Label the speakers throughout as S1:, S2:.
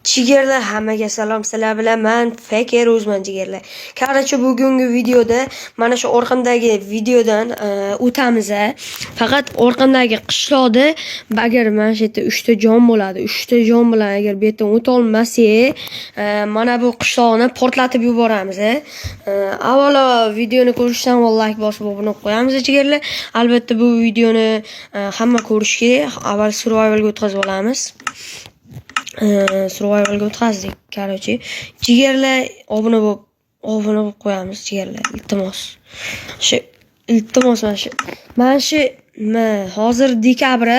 S1: Jigarlar, hammaga salom, sizlar bilan man Fakir o'zman jigarlar. Короче, bugungi videoda mana shu orqamdagi videodan o'tamiz. Faqat orqamdagi qishloqda agar mana shu yerda 3 ta jon bo'ladi. 3 ta jon bilan agar bu yerdan o'ta olmasak, mana bu qishloqni portlatib yuboramiz. Avvalo videoni ko'rishdan avval like bosib obuna bo'lib qo'yamiz jigarlar. Albatta bu videoni hamma ko'rishi kerak. Avval survivalga o'tkazib olamiz. Survivalga o'tkazdik. Короче, jigarlar, obuna bo'lib qo'yamiz jigarlar, iltimos. Shu iltimos, mana shu hozir dekabr,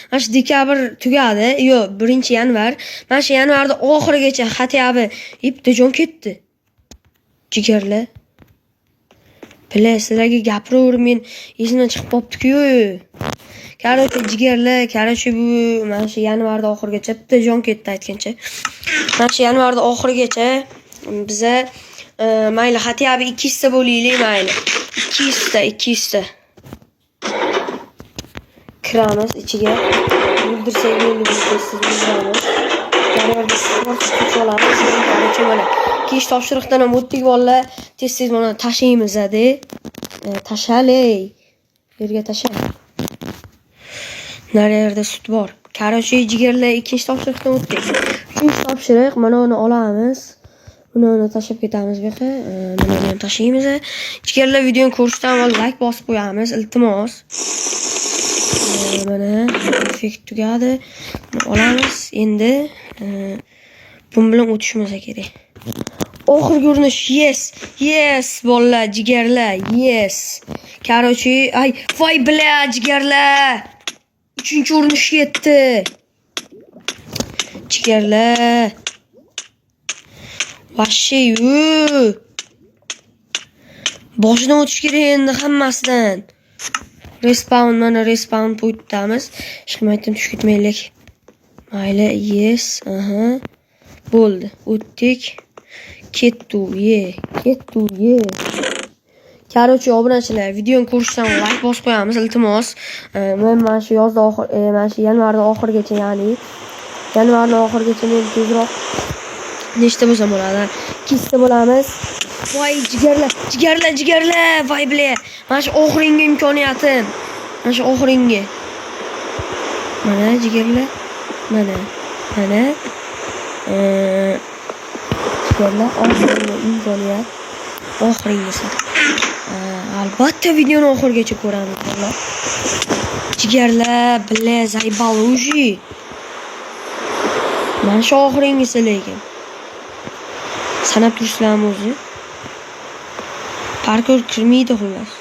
S1: mana shu dekabr tugadi, yo'q, 1-yanvar. Mana shu yanvarda oxirigacha хотя бы bitta jon ketdi. Jigarlar. Бля, sizlarga gapiraverib men esimdan chiqib qolibdi-ku. Короче, jigarlar, короче, bu mana shu yanvarda oxirigacha bitta jon ketdi aytgancha. Mana shu yanvarda oxirigacha biza mayli, хотя бы 200 ta bo'laylik, mayli. 200 ta, 200 ta. Kiramiz ichiga. O'ldirsak bo'ldi, biz tez o'ldiramiz. Yerda kuch olamiz. Короче, mana ikkinchi topshiriqdan ham o'tdik bolalar. Tez-tez mana tashlaymiz ade. Tashaley. Yerga tasha. Nari yerda sut bor. Короче, jigarlar, ikkinchi topshiriqdan o'tdik. Uchinchi topshiriq, mana uni olamiz. Uni tashlab ketamiz bu yoqqa. Mana buni ham tashlaymiz. Jigarlar, videoni ko'rishdan avval like bosib qo'yamiz, iltimos. Mana effekt tugadi. Buni olamiz. Endi bun bilan o'tishimiz kerak. Oxirgi urinish. Yes. Yes, bolalar, jigarlar. Yes. Короче, ay, voy бля, jigarlar. Uchinchi urinish yetdi. Jigarlar. Вообще, yu. Boshidan o'tish kerak endi hammasidan. Respawn, mana respawn pointdamiz. Hech kim aytdim, tushib ketmaylik. Mayli, yes, aha. Bo'ldi, o'tdik. Ketdi, ye, ketdi, ye. Короче, obunachilar, videoni ko'rishdan like bosib qo'yamiz, iltimos. Men mana shu yozda oxir, mana shu yanvarda oxirigacha, ya'ni yanvarni oxirigacha men tezroq nechta bo'lsam bo'ladi? Ikkita bo'lamiz. Voy jigarlar, jigarlar, jigarlar, voy бля. Mana shu oxirgi imkoniyatim. Mana shu oxirgi. Mana jigarlar. Mana. Mana. Jigarlar, oxirgi imkoniyat. Oxirgisi. Albatta videoni oxirigacha ko'ramiz bolalar. Jigarlar, бля, заебал уже. Mana shu oxirgisi lekin. Sanab turishlarmi o'zi? Parkour kirmaydi xullas.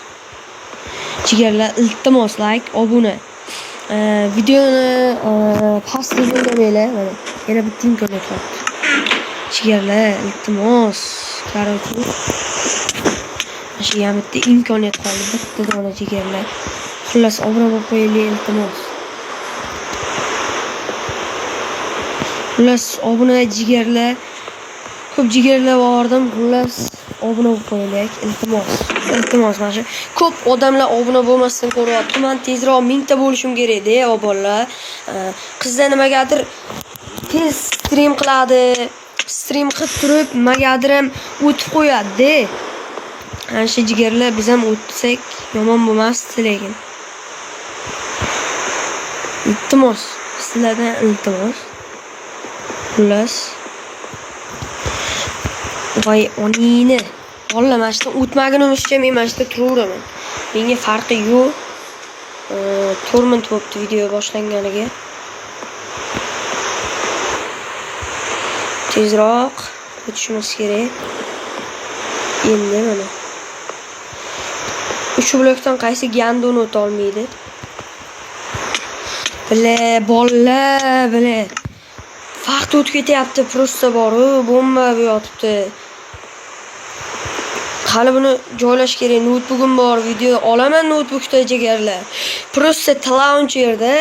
S1: Jigarlar, iltimos like, obuna. Videoni past o'ynamanglar. Mana yana bitta imkoniyat qoldi. Jigarlar, iltimos. Короче, mana shu yana bitta imkoniyat qoldi. Bitta dona jigarlar. Xullas, obuna bo'lib qo'yaylik, iltimos. Xullas, obuna jigarlar. Ko'p jigarlar bordim, xullas, obuna bo'lib qo'yaylik, iltimos. Iltimos, mana shu ko'p odamlar obuna bo'lmasdan ko'ryapti. Men tezroq 1000 ta bo'lishim kerak-da, bolalar. Qizlar nimagadir tez stream qiladi. Stream qilib turib, nimagadir ham o'tib qo'yadi-da. Ana shu jigarlar, biz ham o'tsak yomon bo'lmasdi lekin. Iltimos, sizlardan iltimos. Xullas. Voy oningni. Bolalar, mana shu yerdan o'tmagunimizcha men mana shu yerda turaveraman. Menga farqi yo'q. 4 minut bo'libdi video boshlanganiga. Tezroq o'tishimiz kerak. Endi mana. 3 blokdan qaysi гандон o'ta olmaydi? Бля, bolalar, бля. Vaqt o'tib ketyapti, просто bor-u, bomba bu yotibdi. Hali buni joylash kerak. Noutbukim bor, video olaman noutbukda jigarlar. Просто launcherda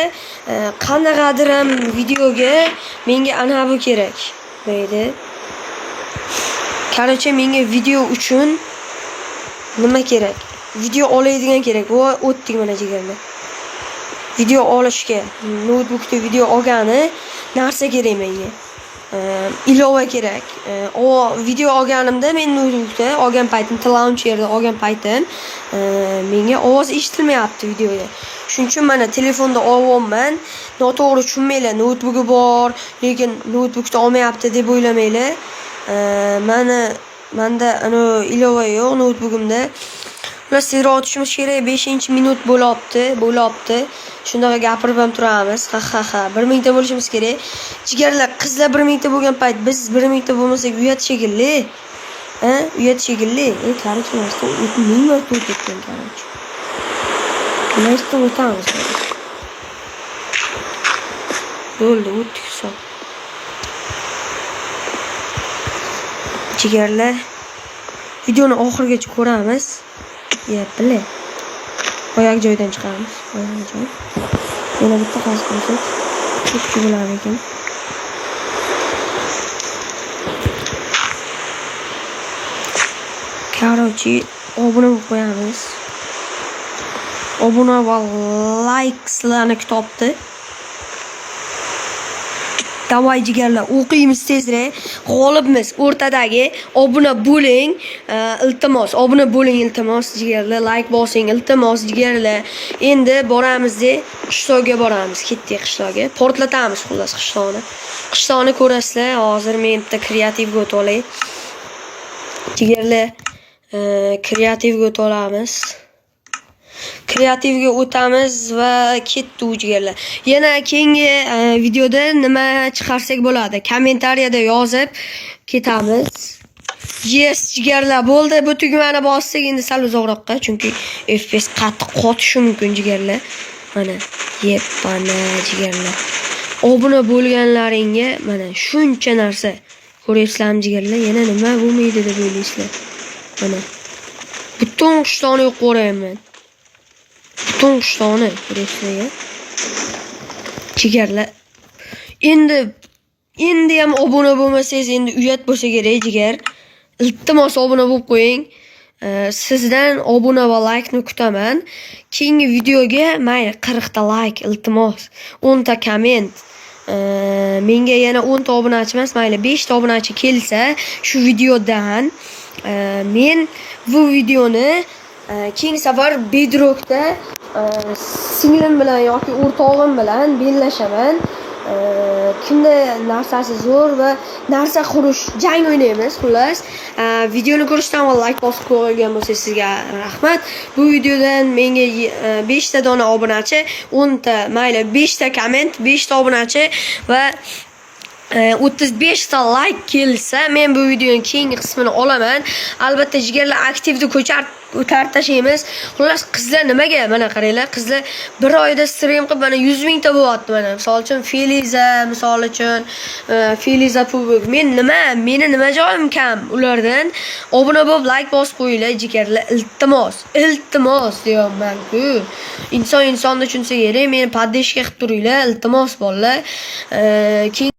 S1: qanaqadir ham videoga menga anavi kerak. Mayli. Короче, menga video uchun nima kerak? Video oladigan kerak. Voy, o'tdik mana jigarlar. Video olishga, noutbukda video olgani narsa kerak menga. Ilova kerak. O video olganimda, men noutbukda olgan paytim, launcherda olgan paytim menga ovoz eshitilmayapti videoda. Shuning uchun mana telefonda olyapman. Noto'g'ri tushunmanglar, noutbuki bor, lekin noutbukda olmayapti deb o'ylamanglar. Mani manda anu ilova yo'q noutbukimda. Ular tezroq tushimiz kerak. 5-minut bo'lyapti, bo'lyapti. Shundaqa gapirib ham turamiz. Ha ha ha. 1000 ta bo'lishimiz kerak. Jigarlar, qizlar 1000 ta bo'lgan payt biz 1000 ta bo'lmasak uyat shekilli. Ha, uyat shekilli. E, короче, ming marta o'tib ketgan, короче. Nima o'tamiz. Bo'ldi, o'tdik hisob. Jigarlar, videoni oxirigacha ko'ramiz. Ya, bile. Boyagi joydan chiqamiz. Boyagi joy. Yana bitta qazib qo'ysak, kuchli bo'lar ekan. Короче, obuna bo'lib qo'yamiz. Obuna va like sizlarni kutibdi. Davay jigarlar, o'qiymiz tezroq. G'olibmiz o'rtadagi. Obuna bo'ling, iltimos, obuna bo'ling iltimos jigarlar, like bosing iltimos jigarlar. Endi boramiz, qishloqqa boramiz. Ketdik qishloqqa. Portlatamiz xullas qishloqni. Qishloqni ko'rasizlar. Hozir men bitta kreativga o'tib olay. Jigarlar, kreativga o'tib olamiz. Kreativga o'tamiz va ketdi u jigarlar. Yana keyingi videoda nima chiqarsak bo'ladi? Kommentariyada yozib ketamiz. Yes, jigarlar, bo'ldi. Bu tugmani bossak endi sal uzoqroqqa, chunki FPS qattiq qotishi mumkin jigarlar. Mana, yepana jigarlar. Obuna bo'lganlaringga mana shuncha narsa ko'ryapsizlarmi jigarlar? Yana nima bo'lmaydi deb o'ylaysizlar. Mana butun qishloqni yo'q ko'ryapman. Butun qishloqni ko'ryapsizlar. Jigarlar. Endi ham obuna bo'lmasangiz endi uyat bo'lsa kerak jigar. Iltimos obuna bo'lib qo'ying. Sizdan obuna va like ni kutaman. Keyingi videoga mayli 40 ta like iltimos, 10 ta komment. Menga yana 10 ta obunachi emas, mayli 5 ta obunachi kelsa shu videodan men bu videoni keyingi safar Bedrockda singlim bilan yoki o'rtog'im bilan bellashaman. Kimda narsasi zo'r va narsa qurish, jang o'ynaymiz xullas. Videoni ko'rishdan avval like bosib qo'ygan bo'lsangiz sizga rahmat. Bu videodan menga 5 ta dona obunachi, 10 ta, mayli 5 ta komment, 5 ta obunachi va 35 ta like kelsa, men bu videoning keyingi qismini olaman. Albatta jigarlar, aktivni ko'tarib tashlaymiz. Xullas, qizlar nimaga? Mana qaranglar, qizlar bir oyda stream qilib mana 100 mingta bo'lyapti mana. Misol uchun Feliza, misol uchun Feliza Pubuk. Men nima, meni nima joyim kam ulardan? Obuna bo'lib like bosib qo'yinglar jigarlar, iltimos. Iltimos deyapman-ku. Inson insonni tushunsa kerak, meni поддержка qilib turinglar, iltimos bolalar. Keyin